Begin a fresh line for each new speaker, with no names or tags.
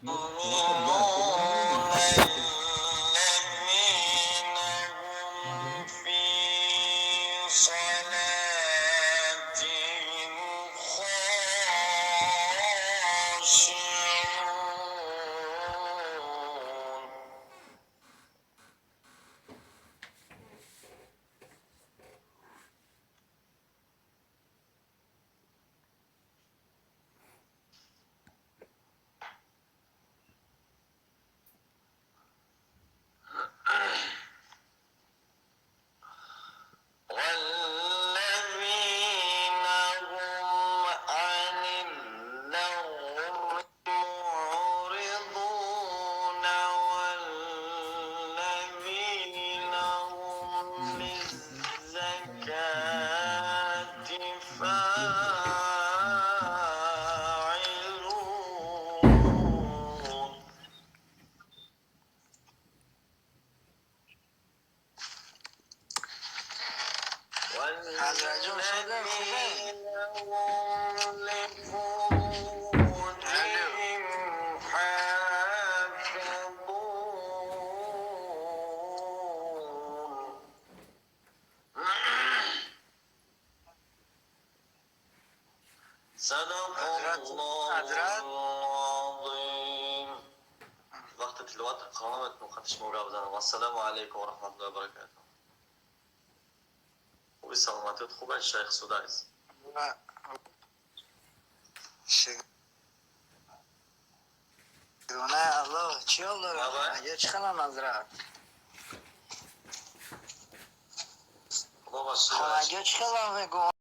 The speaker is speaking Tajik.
الذين هم في صلاتهم خاشعون. والذين هم عن اللغو معرضون والذين هم للزكاة فاعلون.
Hazretciğim söyle Hüseyin.
والذين هم لفروجهم حافظون. صدق
Hazret,
الله
Hazret.
العظيم. وقت تلاوت قامت مقدش موجودة. السلام عليكم ورحمة الله وبركاته. وبسلامتك خوب الشيخ سودايس.
Шукрона Аллоҳ, чӣ ҳол дорад?
Давай.
Аҷа чӣ хелам, Ҳазрат?
خدا
Хонагиҳо чӣ хелам мегӯ?